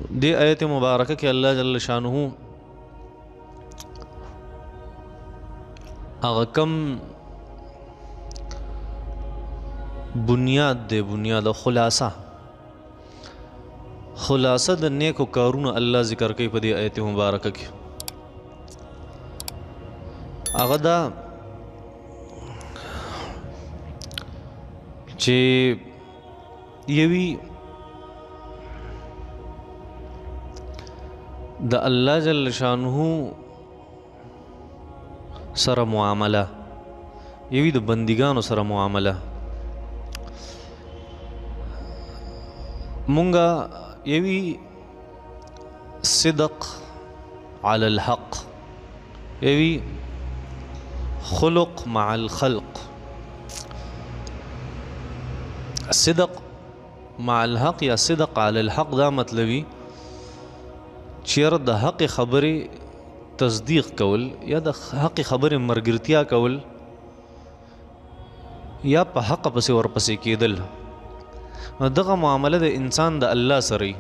دې آیت مبارکه کې الله جل شانه هغه کم بنیاد دی، بنیاد خلاصه، خلاصه د نیکو کارونو الله ذکر کوي په دې آیت مبارکه کې. هغه دا چې یوی د الله جل شانه سره معامله، یوی د بندګانو سره معامله. مونږه یوی صدق علی الحق، یوی خلق مع الخلق. صدق مع الحق یا صدق علی الحق دا مطلبي چیر د حق خبرې تصدیق کول یا د حق خبرې مرګرتیا کول یا په حق پسې ورپسې کېدل. نو دغه معامله د انسان د الله سره وي.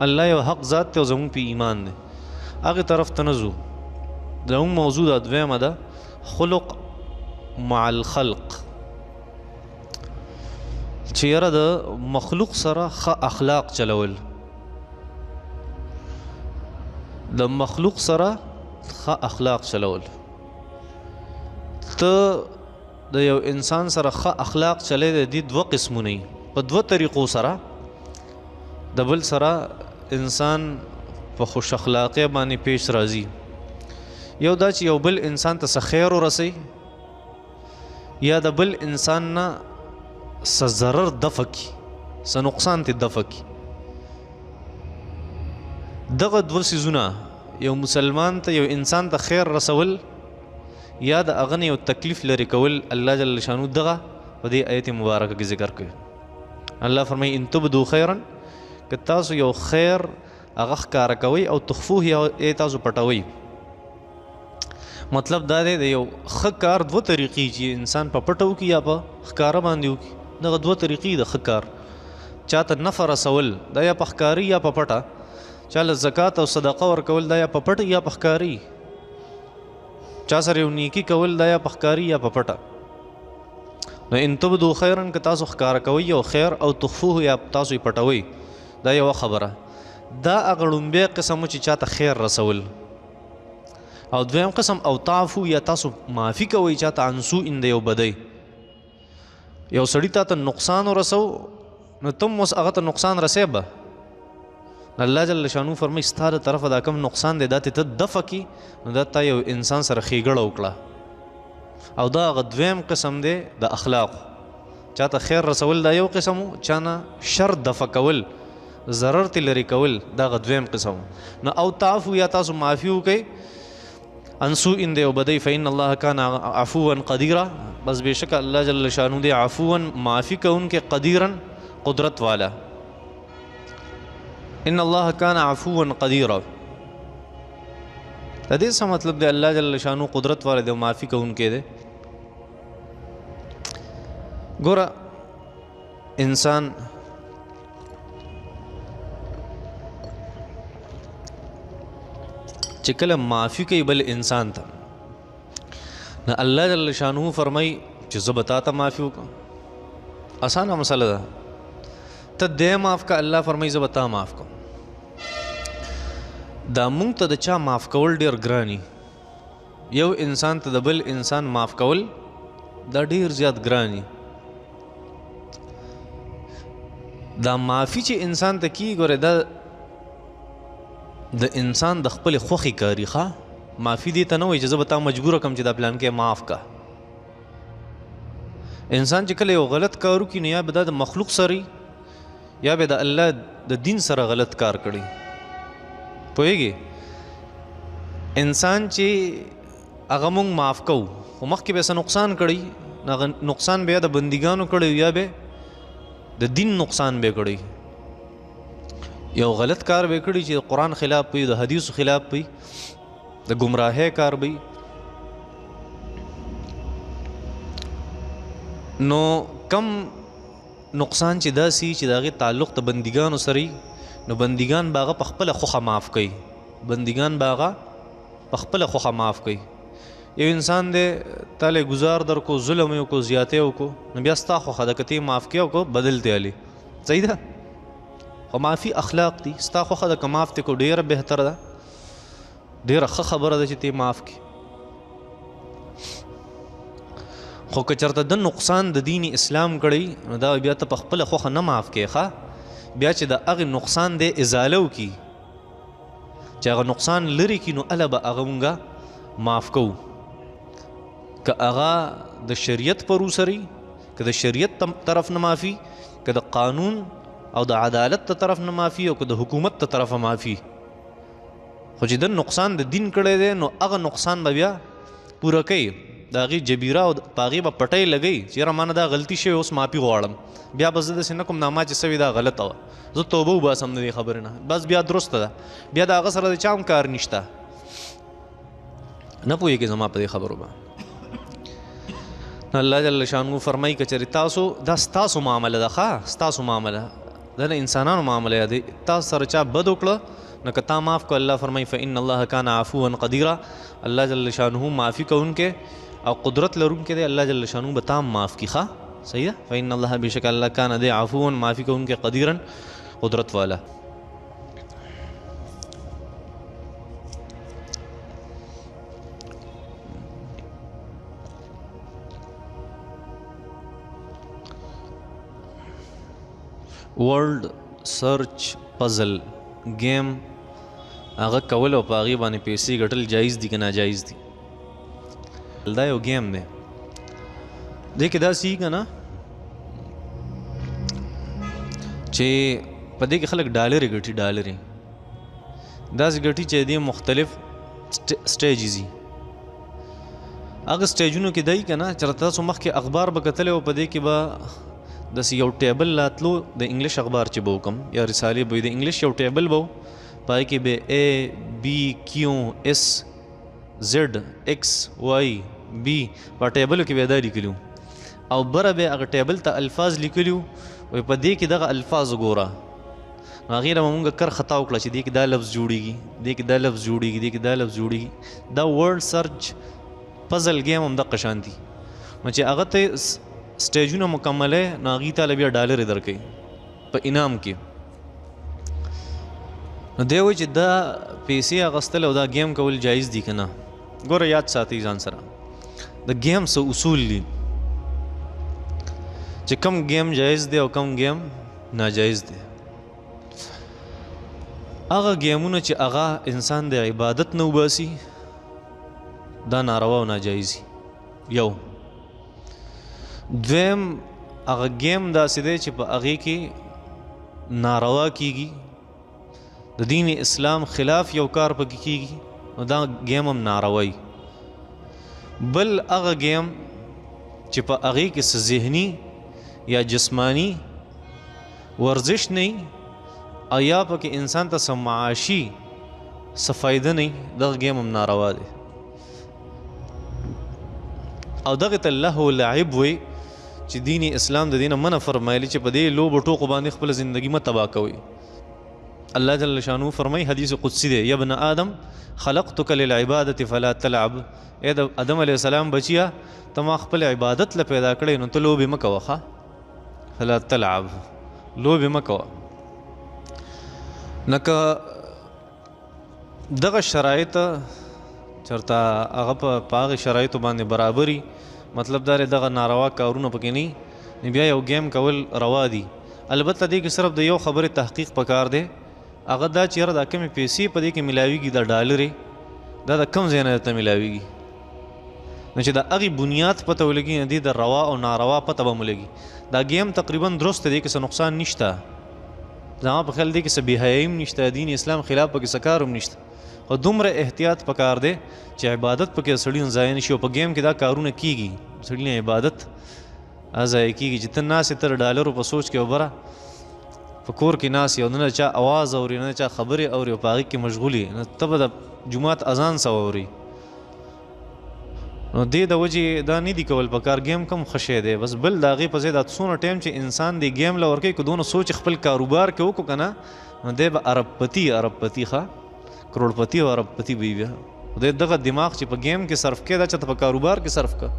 الله یو حق ذات دی او زموږ په ایمان دی، هغې طرف ته نه ځو. زموږ موضوع دا دویمه ده، خلق مع الخلق، چې یاره د مخلوق سره ښه اخلاق چلول، د مخلوق سره ښه اخلاق چلول. ته د یو انسان سره ښه اخلاق چلی د دې دوه قسمونه وي، په دوه طریقو سره د بل سره انسان په خوش اخلاقۍ باندې پیش راځي. یو دا چې یو بل انسان ته څه خیر ورسوي یا د بل انسان نه څه ضرر دفع کړي، څه نقصان ته دفع کړي. دغه دوه څیزونه، یو مسلمان ته یو انسان ته خیر رسول یا د هغه نه یو تکلیف لرې کول، الله جل شانه دغه په دې آیت مبارکه کې ذکر کوي. الله فرمایي ان تبدو خیرا، که تاسو یو خیر هغه ښکاره کوئ او تخفوه یا تاسو پټوئ. مطلب دا دی د یو ښه کار دوه طریقې چې انسان په پټه وکړي یا په ښکاره باندې وکړي. دغه دوه طریقې د ښه کار، چاته نفع رسول دا یا په ښکاري یا په پټه، چا له زکات او صدقه ورکول دا یا په پټه یا په ښکاري، چا سره یو نیکي کول دا یا په ښکاري یا په پټه. نو ان تبدو خیرا، که تاسو ښکاره کوئ یو خیر او تخفوه یا تاسو یې پټوئ، دا یوه خبره. دا هغه ړومبی قسم و چې چاته خیر رسول. او دویم قسم او تعفو یا تاسو معافي کوئ چاته عن سوء د یو بدۍ. یو سړي تاته نقصان ورسو نو تم اوس هغه ته نقصان رسې به. الله جل شانو فرمایي ستا له طرفه دا کوم نقصان دی دا ته دفع کړي، نو دا تا یو انسان سره ښېګړه وکړه. او دا هغه دویم قسم دی د اخلاقو، چاته خیر رسول دا یو قسم و، چا نه شر دفع کول، ضرر ترې لرې کول، دا هغه دویم قسم و. نو او تعفو یا تاسو معافي وکړئ عن سوء د یو بدۍ، فإن الله کان عفوا قدیرا، بس بېشکه الله جل شانه دی عفوا معافي کوونکی، قدیرا قدرت والا. ان الله کان عفوا قدیرا، د دې څه مطلب دی؟ الله جل شانه قدرت والا دی او معافي کوونکی دی. ګوره انسان چې کله معافي کوي بل انسان ته، نو الله جل شانه فرمایي چې زه به تا ته معافي وکړم. اسانه مسله ده، ته دی معاف که، الله فرمایي زه به تا معاف کوم. دا مونږ ته د چا معاف کول ډېر ګران وي. یو انسان ته د بل انسان معاف کول دا ډېر زیات ګران وي. دا معافي چې انسان ته کیږي ګوره دا د انسان د خپلې خوښې کاري. ښه معافي دې ته نه وایي چې زه به تا مجبوره کړم چې دا پلان کې معاف که. انسان چې کله یو غلط کار وکړي نو یا به دا د مخلوق سره یا به د الله د دین سره غلط کار کړي. پوهېږې؟ انسان چې هغه مونږ معاف کوو خو مخکې به څه نقصان کړي، هغه نقصان به یا د بندګانو کړی یا به د دین نقصان به کړی. یو غلط کار به کړی چې د قرآن خلاف وي، د حدیثو خلاف وي، د ګمراهۍ کار وي. نو کم نقصان چې داسي چې د هغې تعلق د بندګانو سره وي، نو بندګان به هغه په خپله خوښه معاف کوي، بندګان به هغه په خپله خوښه معاف کوي. یو انسان دی تا له ګزار درکو، ظلم یې وکړو، زیاتی یې وکړو، نو بیا ستا خوښه ده که ته یې معاف کړې او که بدل ترې الې، صحیح ده؟ خو معافي اخلاق دي، ستا خوښه ده که معاف ترې کړو ډېره بهتره ده، ډېره ښه خبره ده چې ته یې معاف کړې. خو که چېرته د نقصان د دین اسلام کړی نو دا بیا ته په خپله خوښه نه معاف کړې، ښه بیا چې د هغې نقصان دی ازاله وکړي، چې هغه نقصان لرې کړي، نو هله به هغه مونږه معاف کوو. که هغه د شریعت پر وسري، که د شریعت طرف نه معافي، که د قانون او د عدالت ته طرف نه معافي، او که د حکومت ته طرفه معافي. خو چې د نقصان د دین کړی دی نو هغه نقصان به بیا پوره کوي، د هغې جبیره او په هغې به پټۍ لګوي چې یاره ما نه دا غلطي شوې اوس معافي غواړم، بیا به زه داسې نه کوم، دا ما چې سوې دا غلطه وه، زه توبه وباسم د دې خبرې نه، بس بیا درسته ده، بیا د هغه سره د چا هم کار نشته. نه پوهېږې زما په دې خبرو به. الله جل شانه فرمایي که چېرې تاسو دا ستاسو معامله ده، ښه ستاسو معامله ده، د انسانانو معامله ده، تاسو سره چا بد وکړه نو که تا معاف کړو، الله فرمایي فإن الله کان عفوا قدیرا، الله جل شانه معافي کوونکی او قدرت لرونکی دی، الله جل شانه به تا هم معاف کړي. ښه صحیح ده؟ فإن الله بېشکه الله کان دی عفوا معافي کوونکی قدیرا قدرت والا. ورلډ سرچ پزل ګیم هغه کول او په هغې باندې پیسې ګټل جایز دي که ناجایز دي؟ دا یو ګیم دی، دې کې داسې که نه چې په دې کې خلک ډالرې ګټي، ډالرې داسې ګټي چې دې مختلف stages دي. هغه سټیجونو کې دی که نه چې تاسو مخکې اخبار به کتلی او په دې کې به داسې یو table راتلو، د انګلیش اخبار چې به وکم یا رسالې به وي، د انګلیش یو table به و، په هغې کې به A B Q S Z X Y B په table کې به یې دا لیکلي وو، او بره به یې هغه table ته الفاظ لیکلي وو، وایي په دې کې دغه الفاظ وګوره. نو هغې له به مونږ کرښه تاو کړه چې دې کې دا لفظ جوړېږي، دې کې دا لفظ جوړېږي، دې کې دا لفظ جوړېږي. دا word search puzzle game هم دقه شان دي. نو چې هغه ته سټیجونه مکملې نو هغې ته له بیا ډالرې درکوي په انعام کې. نو دی وایي چې دا پیسې اخیستل او دا game کول جایز دي که نه؟ ګوره یاد ساتئ ځان سره، د game څه اصول دي چې کوم game جایز دی او کوم game ناجایز دی. هغه ګیمونه چې هغه انسان د عبادت نه وباسي دا ناروا او ناجایز دي. یو دویم هغه game داسې دی چې په هغې کې ناروا کیږي، د دین اسلام خلاف یو کار پکې کیږي، نو دا game هم ناروا وي. بل هغه game چې په هغې کې څه ذهني یا جسماني ورزش نه او یا پکې انسان ته څه معاشي څه فایده نه، دغه game هم ناروا دی. او دغه ته لهو لعب وي چې دین اسلام د دینه منع فرمایلی چې په دې لوبو ټوقو باندې خپله زندګي مه تباه کوئ. الله جل شانه فرمایي، حدیث قدسي دی، یا ابن آدم خلقتک للعبادة فلا تلعب. ای د آدم علیه السلام بچیه، ته ما خپل عبادت له پیدا کړی نو ته لوبې مه کوه. ښه، فلا تلعب، لوبې مه کوه. نو که دغه شرایط چېرته هغه په هغې شرایطو باندې برابري، مطلب دا دی دغه ناروا کارونه پکې نه، نو بیا یو game کول روا دي. البته دې کې صرف د یو خبرې تحقیق پکار دی، هغه دا چې یاره دا کومې پیسې په دې کې میلاویږي، دا ډالرې، دا د کوم ځای نه درته میلاویږي، نو چې د هغې بنیاد پته ولګي نو دې د روا او ناروا پته به مو لګي. دا game تقریبا درست دی، کې څه نقصان نشته، زما په خیال دې کې څه بې حیايي هم نشته، دین اسلام خلاف پکې څه کار هم نشته، خو دومره احتیاط پکار دی چې عبادت پکې د سړي نه ضایع نه شي. او په game کې دا کارونه کیږي، سړي نه عبادت ضایع کیږي چې ته ناست یې، ته د ډالرو په سوچ کې وبره په کور کې ناست یې او نه چا اواز اوري نه چا خبرې اوري او په هغې کې مشغول یې، نو ته به د جومات اذان څه واوري. نو دې د وجې دا نه دي کول پکار. game کم ښه شی دی، بس بل د هغې په ځای دا څونه time چې انسان دې game له ورکوي، که دونه سوچ خپل کاروبار کې وکړو که نه، نو دی به اربپتي اربپتي ښه کروړپتي او اربپتي به وي. بیا دی دغه دماغ چې په game کې صرف کړې، دا چاته په کاروبار کې صرف کړه،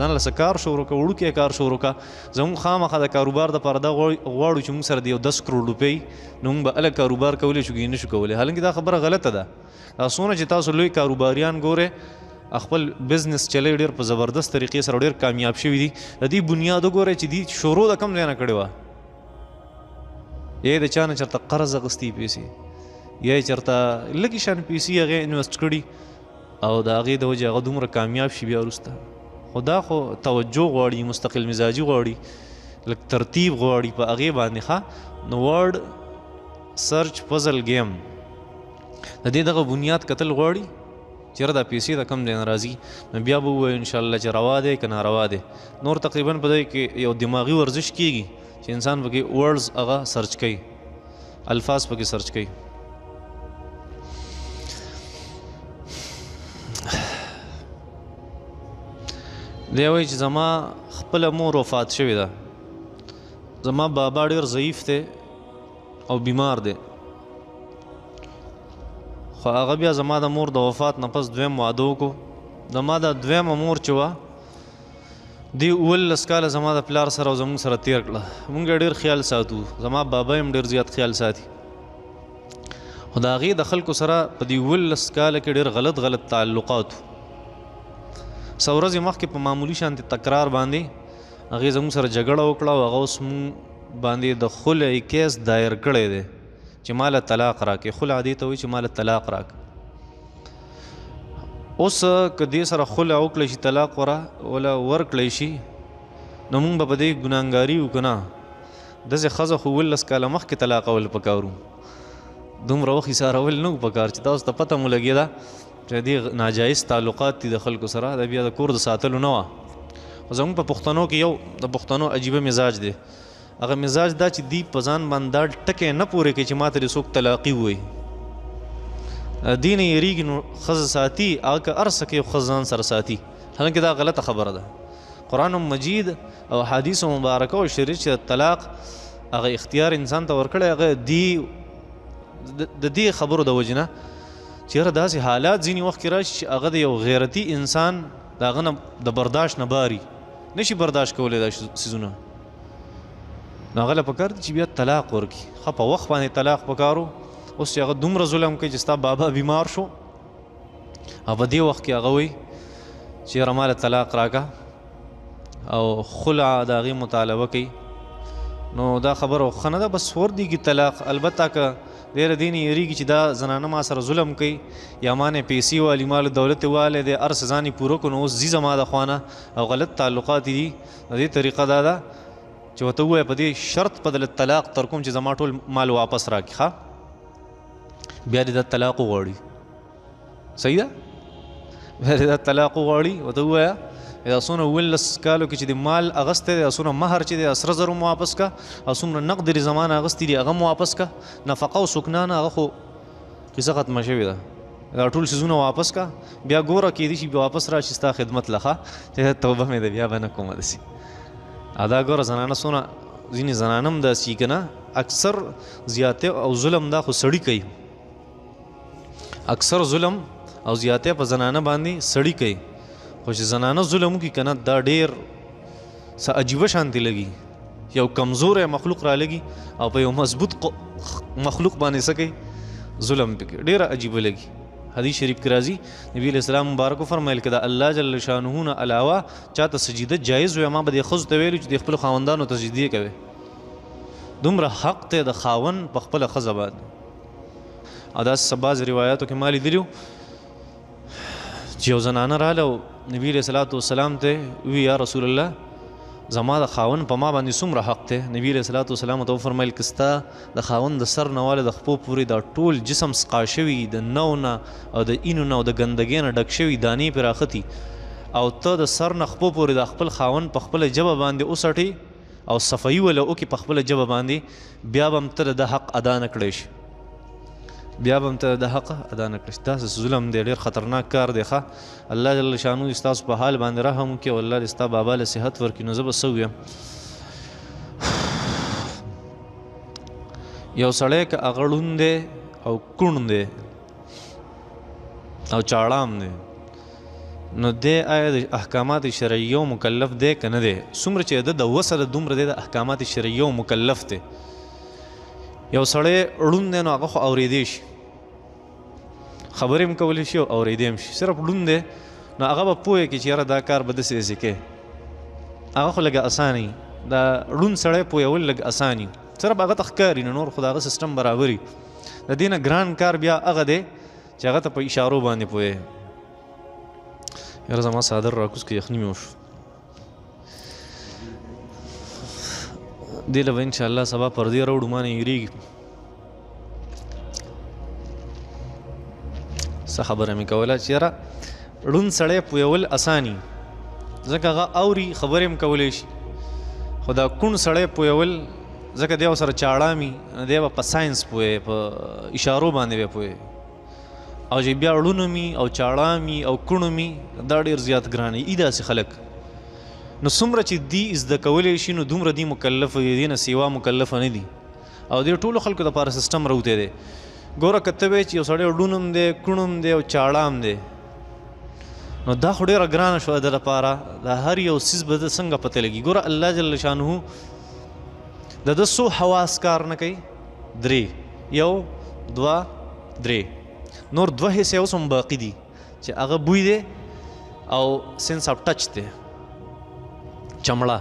ځان له څه کار شروع کړه، وړوکی کار شروع کړه. زموږ خامخا د کاروبار دپاره دا غواړو چې موږ سره د یو 10 کروړ روپۍ، نو موږ به هله کاروبار کولی شو که نه شو کولی. حالانکه دا خبره غلطه ده. دا څونه چې تاسو لوی کاروباریان ګورئ، خپل business چلی ډېر په زبردست طریقې سره ډېر کامیاب شوي دي، د دې بنیاد وګورئ چې دې شروع د کوم ځای نه کړې وه. یا یې د چا نه چېرته قرض اخیستي پیسې، یا یې چېرته لږې شان پیسې هغې invest کړي او د هغې د وجې هغه دومره کامیاب شي بیا وروسته. خو دا خو توجه غواړي، مستقل مزاجي غواړي، لږ ترتیب غواړي په هغې باندې. ښه نو word search puzzle game د دې دغه بنیاد کتل غواړي چې یاره دا پیسې د کوم ځای نه راځي، نو بیا به ووایو انشاءالله چې روا دی که ناروا دی. نور تقریبا په دې کې یو دماغي ورزش کیږي چې انسان پکې words هغه search کوي، الفاظ پکې search کوي. دی وایي چې زما خپله مور وفات شوې ده، زما بابا ډېر ضعیف دی او بیمار دی، خو هغه بیا زما د مور د وفات نه پس دویم واده وکړو. زما د دویمه مور چې وه، دې 17 کاله زما د پلار سره او زموږ سره تېر کړه. موږ یې ډېر خیال ساتو، زما بابا یې هم ډېر زیات خیال ساتي، خو د هغې د خلکو سره په دې 17 کاله کې ډېر غلط غلط تعلقات وو. څه ورځې مخکې په معمولي شانتې تکرار باندې هغې زموږ سره جګړه وکړه او هغه اوس موږ باندې د خلع case دایر کړی دی چې ماله طلاق راکړي. خلع دې ته وایي چې ماله طلاق راکړه. اوس که دې سره خلع وکړی شي، طلاق ولا ورکړی شي، نو موږ به په دې ګناهګاري وکړو نه. داسې ښځه خو 17 کاله مخکې طلاقول پکار وو، دومره وخت ایسارول نه وو پکار چې تاسو ته پته مو لګېده چې دې ناجایز تعلقات دي د خلکو سره، دا بیا د کور د ساتلو نه وه. خو زموږ په پښتنو کې یو د پښتنو عجیبه مزاج دی، هغه مزاج دا چې دی په ځان باندې دا ټکی نه پورې کوي چې ماته دې څوک طلاقي ووایي، دې نه یېرېږي نو ښځه ساتي، هغه که هر څه کوي ښځه ځان سره ساتي. حالانکه دا غلطه خبره ده. قرآن مجید او حدیث مبارکه او شریعت چې طلاق هغه اختیار انسان ته ورکړی، هغه دی د دې خبرو د وجې نه چې یاره داسې حالات ځینې وخت کې راشي چې هغه د یو غیرتي انسان د هغه نه د برداشت نه باري، نشي برداشت کولی دا څیزونه، نو هغه له پکار دي چې بیا طلاق ورکړي. ښه په وخت باندې طلاق پکار و. اوس چې هغه دومره ظلم کوي چې ستا بابا بیمار شو او په دې وخت کې هغه وایي چې یاره ماله طلاق راکړه او خلع د هغې مطالبه کوي، نو دا خبره ښه نه ده، بس ور دیږي طلاق. البته که دی له دې نه یېرېږي چې دا زنانه ما سره ظلم کوي یا ما نه پیسې والي، مال دولت یې والی دی، هر څه ځان یې پوره کړو، نو اوس ځي زما د خوا نه او غلط تعلقات یې دي، د دې طریقه دا ده چې ورته ووایه په دې شرط په دله طلاق تر کوم چې زما ټول مال واپس راکړي، ښه بیا دې دا طلاق وغواړي. صحیح ده، بیا دې دا طلاق وغواړي، ورته ووایه دا څونه 17 کالو کې چې د مال اغستی دی، څونه مهر چې دی سره زر هم واپس کړه، او څومره نقد دې زما نه اغستي دي هغه هم واپس کړه، نفقه او سکنا نه هغه خو قصه ختمه شوې ده، دا ټول څیزونه واپس کړه، بیا ګوره کېدای شي بیا واپس راشي ستا خدمت له، ښه چې توبه مې ده بیا به نه کومه داسې. دا ګوره زنانه څونه ځینې زنانه هم داسې که نه، اکثر زیاتی او ظلم دا خو سړي کوي، اکثر ظلم او زیاتی په زنانه باندې سړي کوي، خو چې زنانه ظلم وکړي که نه دا ډېر څه عجیبه شانتې لګي، یو کمزوری مخلوق را لګي او په یو مضبوط مخلوق باندې څه کوي، ظلم پکې ډېره عجیبه لګي. حدیث شریف کې راځي نبی علیہ السلام مبارک وفرمایل که د الله جل شانه نه علاوه چاته سجده جایز وي، ما به دې ښځو ته ویلي چې د خپلو خاوندانو ته سجدې کوي. دومره حق دی د خاوند په خپله ښځه باندې. او داسې څه بعضې روایاتو کې ما لیدلي وو چې یو زنانه راغله او نبی علیه الصلاة والسلام ته وویل یا رسول الله زما د خاوند په ما باندې څومره حق دی؟ نبی علیه الصلاة والسلام ته وفرمایل که ستا د خاوند د سر نه واله د خپو پورې دا ټول جسم سقا شوي، د نو نه او د اینو نه او د ګندګۍ نه ډک شوي، دانې پرې راختي، او ته د سر نه خپو پورې د خپل خاوند په خپله ژبه باندې وڅټې او صفایي وله وکړې په خپله ژبه باندې، بیا به هم ته د ده حق ادا نه کړی شي. بیا به هم ته د حق ادا نه کړې. داسې ظلم دی، ډېر خطرناک کار دی. ښه الله جل شانو دې ستاسو په حال باندې رحم وکړي او الله دې ستا بابا له صحت ورکړي. نو زه به څه ووایم؟ یو سړی که هغه ړوند دی او کوڼ دی او چاړام دی، نو دی آیا د احکامات شرعیو مکلف دی که نه دی؟ څومره چې د ده د وسه ده دومره دی د احکامات شرعیو مکلف دی. یو سړی ړوند دی نو هغه خو اورېدی شي، خبرې هم کولی شي او اورېدی هم شي، صرف ړوند دی نو هغه به پوه کړي چې یاره دا کار به داسې داسې کوې، هغه خو لږه اسانه وي. دا ړوند سړی پوهول لږ اسان وي، صرف هغه ته ښکاري نو نور خو د هغه سیستم برابر وي. د دې نه ګران کار بیا هغه دی چې هغه ته په اشارو باندې پوهې. یاره زما څادر راکوز که یخني مې وشو. دې له به انشاءالله سبا پردې راوړو، ما نه هېرېږي. څه خبره مې کوله چې یاره ړوند سړی پوهول اسان وي، ځکه هغه اوري، خبرې هم کولی شي. خو دا کوڼ سړی پوهول، ځکه دی ورسره چاړام وي، نو دی به په ساینس پوهې، په اشارو باندې به پوهې. او چې بیا ړونو مي او چاړام وي او کوڼو مي، دا ډېر زیات ګران وي. ای داسې خلک نو څومره چې دی زده کولی شي نو دومره دی مکلف دي، دې نه سیوا مکلف نه دي. او دې ټولو خلکو دپاره سیستم راوتی دی. ګوره که ته وایې چې یو سړی ړون هم دی، کوڼ هم دی او چاړه هم دی، نو دا خو ډېره ګرانه شوه د ده لپاره. دا هر یو څیز به ده څنګه پته لګي؟ ګوره الله جل شانه د ده څو حواس کار نه کوي؟ درې، یو دوه درې، نور دوه حصې اوس هم باقي دي چې هغه بوی دی او sense of touch دی، چمړه.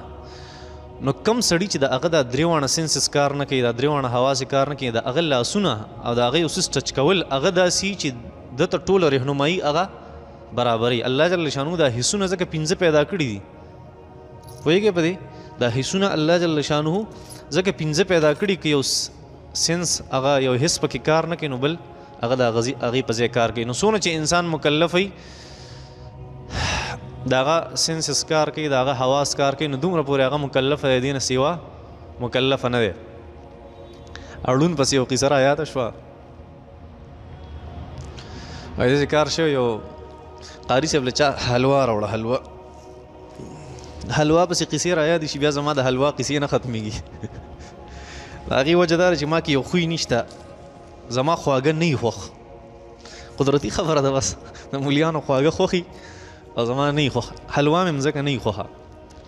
نو کم سړي چې د هغه دا درې واړه senses کار نه کوي، دا درې واړه حواس کار نه کوي، د هغه لاسونه او د هغه یو څیز touch کول هغه داسې چې ده ته ټوله رهنمایي هغه برابري. الله جل شانه دا حسونه ځکه پنځه پیدا کړي دي، پوهېږئ په دې؟ دا حسونه الله جل شانه ځکه پنځه پیدا کړي که یو sense هغه یو حس پکې کار نه کوي نو بل هغه د هغې په ځای کار کوي. نو څونه چې انسان مکلف وي، د هغه senses کار کوي، د هغه حواس کار کوي، نو دومره پورې هغه مکلف دی، دې نه سوا مکلف نه دی. اړون پسې یو قصه را یاده شوه. وایي داسې کار شوی، یو قاري صاحب له چا حلوا راوړه، حلوا حلوا پسې قصې را یادې شي، بیا زما د حلوا قصې نه ختمېږي. د هغې وجه دا ده چې ما کې یو خوی نشته، زما خواږه نه وي خوښ. قدرتي خبره ده، بس د مولیانو خواږه خوښي او زما نه وي خوښ. حلوا مې هم ځکه نه وي خوښه،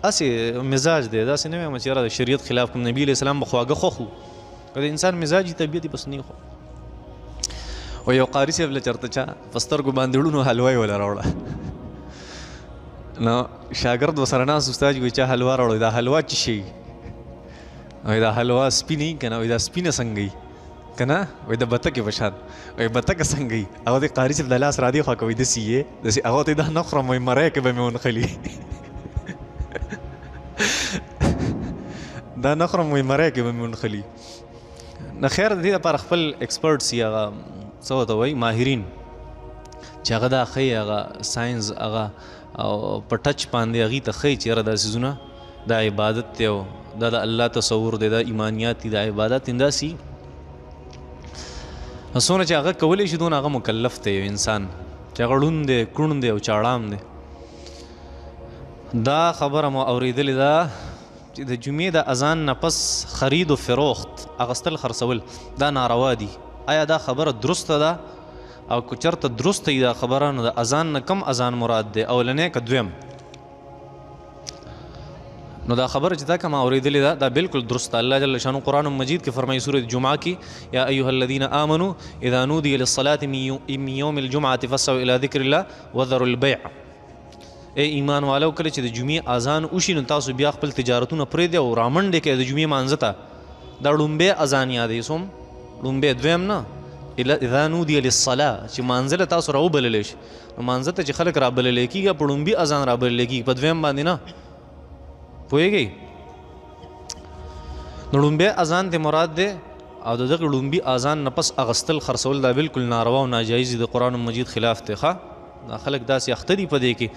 هسې مزاج دی، داسې نه وایم چې یاره د شریعت خلاف کوم. نبي علیه السلام به خواږه خوښ و، که د انسان مزاج وي طبیعت یې بس نه وي خوښ. او یو قاري صاحب له چېرته چا په سترګو باندې ړونو حلوا یې وله راوړه، نو شاګرد ورسره ناست، استاد وایي چا حلوا راوړه، دا حلوا څه شی؟ وایي دا حلوا سپینه وي که نه؟ وایي دا سپینه څنګه وي که نه؟ وایي د بتکې په شان. وایي بتکه څنګه وي؟ هغه د قاري صاحب د لاس را دې خوا که وایي داسې یې داسې، هغه ته دا نه خورم، وایي مری کې به مې ونښلي، دا نه خورم، وایي مری کې به مې ونښلي. نه خیر، د دې لپاره خپل experts یې هغه څه ورته وایي، ماهرین، چې هغه دا ښیي، هغه ساینس هغه او په touch باندې هغې ته ښیي چې یاره دا څیزونه دا عبادت دی او دا د الله تصور دی، دا ایمانیات دي، دا عبادت دي. داسې څونه چې هغه کولی شي دونه هغه مکلف دی یو انسان چې هغه ړوند دی، کوڼ دی او چاړام دی. دا خبره مو اورېدلې ده چې د جمعې د اذان نه پس خرید و فروخت، اغستل خرڅول، دا ناروا دي. آیا دا خبره درسته ده؟ او که چېرته درسته وي دا خبره، نو د اذان نه کم اذان مراد دی، اولنی که دویم؟ نو دا خبره چې تا کومه اورېدلې ده دا بالکل درسته. الله جل شانه قرآن مجید کې فرمایي سورة جمعه کې، یا ایها الذین آمنو اذا نودي للصلاة من یوم الجمعة فاسعوا الی ذکر الله وذروا البیع. ای ایمان والو، کله چې د جمعې اذان وشي نو تاسو بیا خپل تجارتونه پرېږدئ او رامنډې کړئ د جمعې مانځه ته. دا ړومبی اذان یادوي، څوم ړومبی؟ دویم نه، اذا نودي للصلاة، چې مانځه له تاسو راوبللی شي. نو مانځه ته چې خلک رابللی کېږي په ړومبي اذان رابللی کېږي، په دویم باندې نه. پوهېږئ؟ نو ړومبی اذان ته مراد دی، او د دغه ړومبي اذان نه پس اغستل خرڅول دا بالکل ناروا او ناجایز دي، د قرآن مجید خلاف دی. ښه، دا خلک داسې اخته دي په دې کې،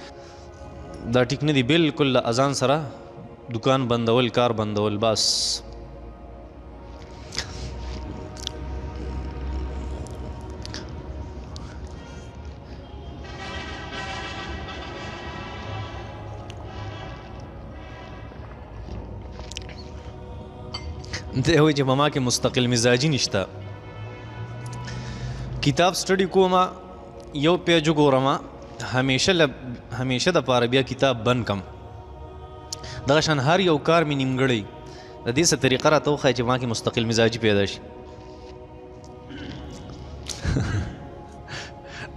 دا ټیک نه دی. بالکل له اذان سره دکان بندول، کار بندول، بس. دی وایي چې په ما کې مستقل مزاجي نشته، کتاب سټډي کوم، یو پیج وګورم، همیشه دپاره بیا کتاب بند کم. دغه شان هر یو کار مې نیمګړی. د دې څه طریقه راته وښایه چې ما کې مستقل مزاجي پیدا شي.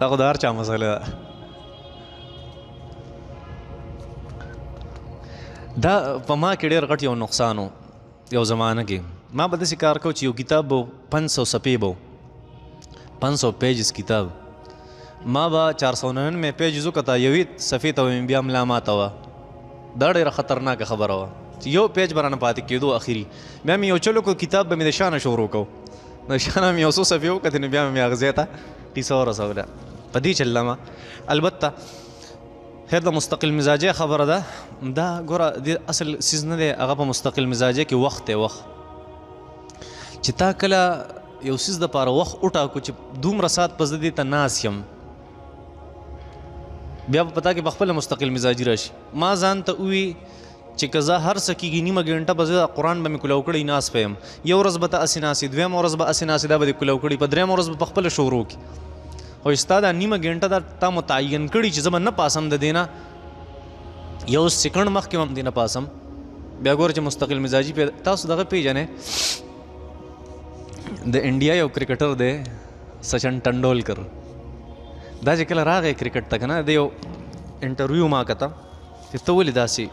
دا خو د هر چا مسله ده. دا په ما کې ډېر غټ یو نقصان و. یو زمانه کې ما به داسې کار کو چې یو کتاب به 500 صفحې به، 500 پیجز کتاب، ما به 499 پیجز وکته، یوې صفحې ته به مې بیا ملا ماته وه. دا ډېره خطرناکه خبره وه چې یو پیج به رانه پاتې کېدو اخري. بیا مې یو چل وکړو، کتاب به مې د شانه شروع کو، د شانه مې یو څو صفحې وکتې، نو بیا مې هغه ځای ته قیصه ورسوله. په دې چل ما البته خیر د مستقل مزاجۍ خبره ده. دا ګوره دې اصل څیز نه دی، هغه په مستقل مزاجۍ کې وخت دی. وخت چې تا کله یو څیز دپاره وخت وټاکو چې دومره ساعت په زه دې ته ناست یم، بیا به په تا کې په خپله مستقل مزاجي راشي. ما ځان ته ووي چې که زه هر څه کېږي نیمه ګنټه به زه قرآن به مې کولاو کړی ناست به یم، یو ورځ به ته هسې ناست یې، دویمه ورځ به هسې ناست یې، دا به دې کولاو کړي، په درېیمه ورځ به په خپله شروع کړي. خو چې ستا دا نیمه ګنټه دا تا متعین کړي چې زه به نه پاسم د دې نه، یو سیکنډ مخکې به هم دې نه پاسم، بیا ګوره چې مستقل مزاجي پیدا. تاسو دغه پېژنئ، د انډیا یو کرکټر دی سچن ټنډولکر. دا چې کله راغی کرکټ ته که نه، د یو انټرویو ما کته چې ته ولې داسې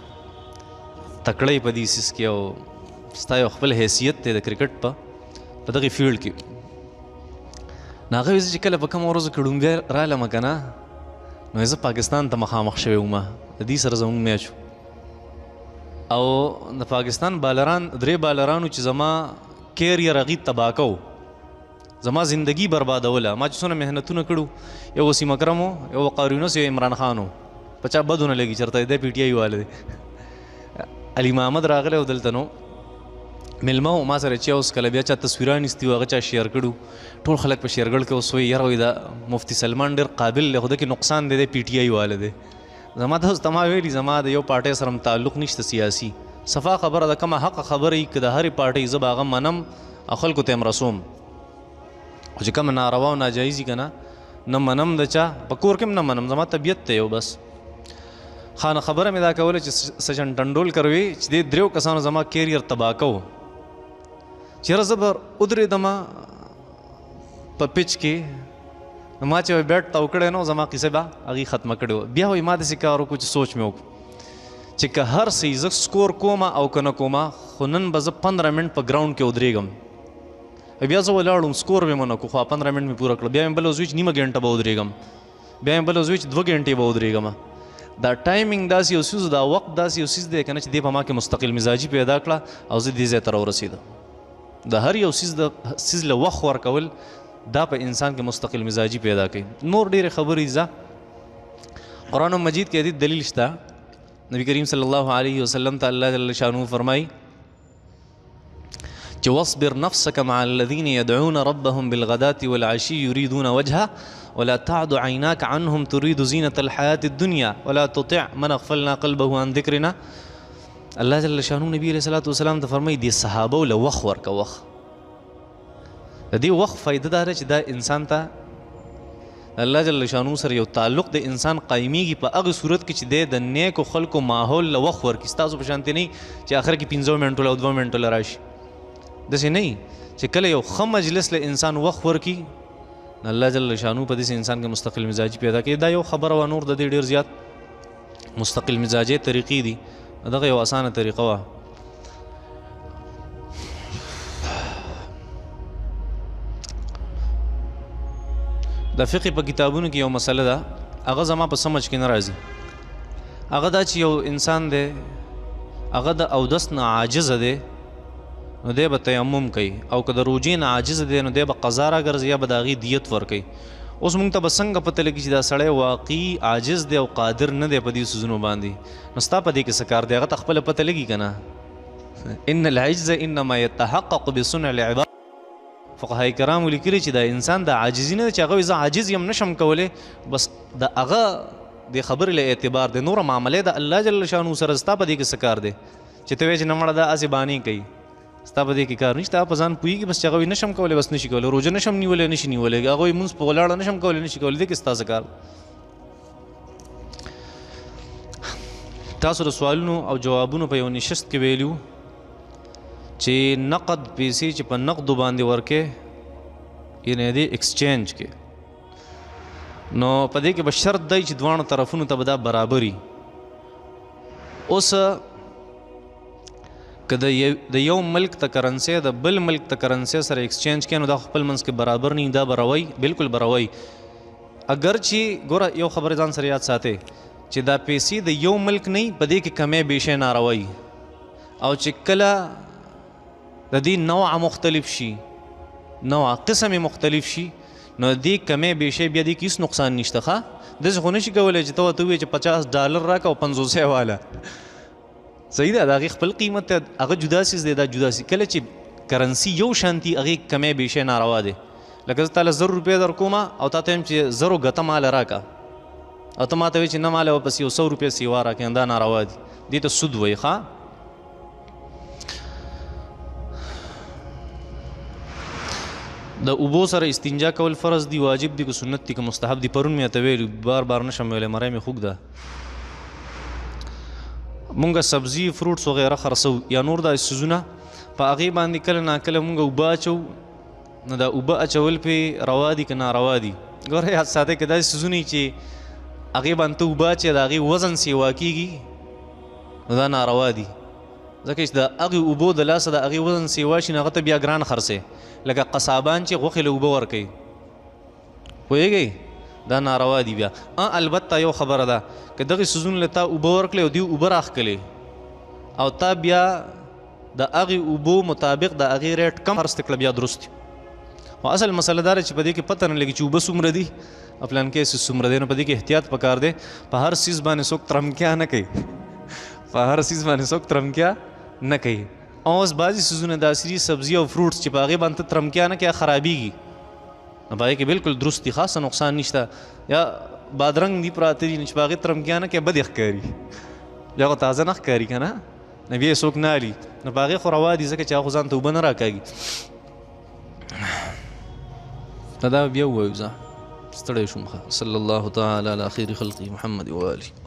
تکړه یې په دې څیز کې او ستا یو خپل حیثیت دی د کرکټ په دغې فیلډ کې. نو هغه وایي زه چې کله په کومه ورځو کې ړومبی رالم که نه، نو زه پاکستان ته مخامخ شوی وم، د دې سره زموږ میچ و، او د پاکستان بالران درې بالرانو چې زما کیریر هغې تباه کو، زما زندگی بربادوله. ما چې څونه محنتونه کړو، یو وسیم اکرم و، یو وقار یونس، یو عمران خان و، په چا بد ونه لګي چېرته دی پي ټي آی واله دی. علي محمد راغلی و دلته، نو مېلمه و، ما سره چای وڅښله، بیا چا تصویران ایستي وو، هغه چا شیر کړو، ټول خلک په شیرګړ کې اوس وایي یاره وایي دا مفتي سلمان ډېر قابل دی، خو ده کې نقصان دی، دی پي ټي آی واله دی. زما تاسو ته ما ویلي زما د یو پارټۍ سره هم تعلق نشته سیاسي، صفا خبره ده، کومه حقه خبره یي که د هرې پارټۍ زه به هغه منم او خلکو ته یې هم رسوم، خو چې کومه ناروا او ناجایز وي که نه، نه منم د چا په کور کې هم نه منم، زما طبیعت دی یو بس. خانه خبره مې دا کوله چې سچن ټنډولکر وي چې دې دریو کسانو زما کیریر تباه کو، چېرې زه به ودرېدم په پیچ کې، نو ما چې بیټ تاو کړی نو زما قیصه به هغې ختمه کړې وه. بیا وایي ما داسې کار وکړو چې سوچ مې وکړو چې که هر څه زه سکور کومه او که نه کومه، خو نن به زه 15 منټ په ګراونډ کې ودرېږم. بیا زه ولاړم، سکور به مې ونه کړو، خو 15 منټ مې پوره کړ. بیا مې بله ورځ وویل چې نیمه ګنټه به ودرېږم، بیا مې بله ورځ وویل چې 2 ګنټې به ودرېږم. دا timing داسې یو څیز، دا وخت داسې یو څیز دی که نه چې دې په ما کې مستقل مزاجي پیدا کړه او زه دې ځای ته راورسېدم. د هر یو څیز د څیز له وخت ورکول دا په انسان کې مستقل مزاجي پیدا کوي. نور ډېرې خبرې ځه، قرآن مجید کې دې دلیل شته. نبی کریم صلی الله علیه وسلم ته الله جل شانه فرمایي چې واصبر نفسك مع الذين يدعون ربهم بالغداة والعشي يريدون وجهه ولا تعد عيناك عنهم تريد زينة الحياة الدنيا ولا تطع من أغفلنا قلبه عن ذكرنا. الله جل شانه نبی علیه الصلاة والسلام ته فرمایي دې صحابو له وخت ورکه وخت. د دې وخت فایده دا ده چې دا انسان ته الله جل شانه سره یو تعلق د انسان قایمیږي په هغه صورت کې چې دی د نیکو خلکو ماحول له وخت ورکړي. ستاسو په شانتې نه چې آخر کې 5 منټو له او 2 منټو له راشي، داسې نه چې کله یو ښه مجلس له انسان وخت ورکړي الله جل شانه په داسې انسان کې مستقل مزاجي پیدا کوي. دا یو خبره وه، نور د دې ډېر زیات مستقل مزاجي طریقې دي، دغه یو اسانه طریقه وه. د فقې په کتابونو کې یو مسله ده، هغه زما په سمجھ کې نه راځي. هغه دا چې یو انسان دی هغه د اودس نه عاجز دی، نو دی به تیمم کوي، او که د روژې نه عاجز دی نو دی به قضا راګرځي یا به د هغې دیت ورکوي. اوس موږ ته به څنګه پته لګي چې دا سړی واقعي عاجز دی او قادر نه دی په دې څیزونو باندې؟ نو ستا په دې کې څه کار دی؟ هغه ته خپله پته لګي که نه؟ ان العجز انما يتحقق بصنع العباد. فقهای کرامو لیکلي چې دا انسان د عاجزي نه ده چې هغه وایي زه عاجز یم نشم کولی، بس د هغه د خبرې له اعتبار دی، نوره معامله د الله جل شانه سره. ستا په دې کې څه کار دی چې ته وایې چې نه مړه دا هسې بانې کوي؟ ستا په دې کې کار نشته، په ځان پوهېږي بس چې هغه وایي نشم کولی، بس نشي کولی، روژه نشم نیولی، نشي نیولی، هغه وایي مونځ په ولاړه نشم کولی، نشي کولی، دې کې ستا څه کار؟ تاسو د سوالونو او جوابونو په یو نشست کې ویلي وو چې نقد پیسې چې په نقدو باندې ورکې، یعنې دې ایکسچینج کې، نو په دې کې به شرط دی چې دواړو طرفونو ته به دا برابري. اوس که د یو ملک ته کرنسي د بل ملک ته کرنسي سره ایکسچینج کې، نو دا خپل منځ کې برابر نه، دا به روي، بالکل به روي. اگر چې ګوره یو خبره ځان سره یاد ساتئ چې دا پیسې د یو ملک نه، په دې کې کمی بیشی ناروي، او چې کله د دې نوع مختلف شي، نوع قسم مختلف شي، نو دې کمی بیشی بیا دې کې هېڅ نقصان نشته. ښه داسې خو نشي کولی چې ته ورته ووایې چې $50 راکړه او 50 یې واله. صحیح ده، د هغې خپل قیمت دی، هغه جدا څیز دی، دا جدا څیز. کله چې کرنسي یو شانتي، هغې کمی بیشی ناروا دی. لکه زه تاله 1000 روپۍ در کوم او تا ته وایم چې زرو ګته ماله راکړه، او ته ماته وایې چې نه ماله ورپسې یو 100 روپۍ سیوا راکړې، دا ناروا دي، دې ته سود وایي. ښه د اوبو سره استنجا کول فرض دی، واجب دی که سنت دی که مستحب دی؟ پرون مې ته ویلي، بار بار نشم ویلی، مری مې خوږ ده. مونږه سبزي فروټس وغیره خرڅو یا نور داسې څیزونه، په هغې باندې کله ناکله مونږ اوبه اچوو، نو دا اوبه اچول پې روا دي که ناروا دي؟ ګوره یاد ساتئ که داسې څیزونه وي چې هغې باندې ته اوبه اچوې، د هغې وزن سیوا کېږي، نو دا ناروا دي، ځکه چې د هغې اوبو د لاسه د هغې وزن سیوا شي، نو هغه ته بیا ګران خرڅوې. لکه قصابان چې غوښې له اوبه ورکوي، پوهېږئ؟ دا ناروا دي بیا. البته یو خبره ده، که دغې څیزونو له تا اوبه ورکړې او دوی اوبه راښکلې، او تا بیا د هغې اوبو مطابق د هغې ریټ کم خرڅ کړه، بیا درست دي. خو اصل مسله دا ده چې په دې کې پته نه لګي چې اوبه څومره دي او پلانکی څیز څومره دی، نو په دې کې احتیاط پکار دی. په هر څیز باندې څوک ترمکیا نه کوي، په هر څیز باندې څوک ترمکیا نه کوي. او اوس بعضې څیزونه داسې دي، سبزي او فروټس، چې په هغې باندې ته ترمکیا نه کوې، خرابېږي، نو په هغې کې بالکل درست دي، خاصه نقصان نشته. یا بادرنګ دي پراته دي، نو چې په هغې ترمکیا نه کوې بدې ښکاري، بیا خو تازه نه ښکاري که نه، نو بیا یې څوک نه الي، نو په هغې خو روا دي، ځکه چې هغه خو ځان ته اوبه نه راکاږي. دا بیا ووایو، ځه ستړی شوم. ښه، صلی الله تعالی علی خیر خلقه محمد و آله.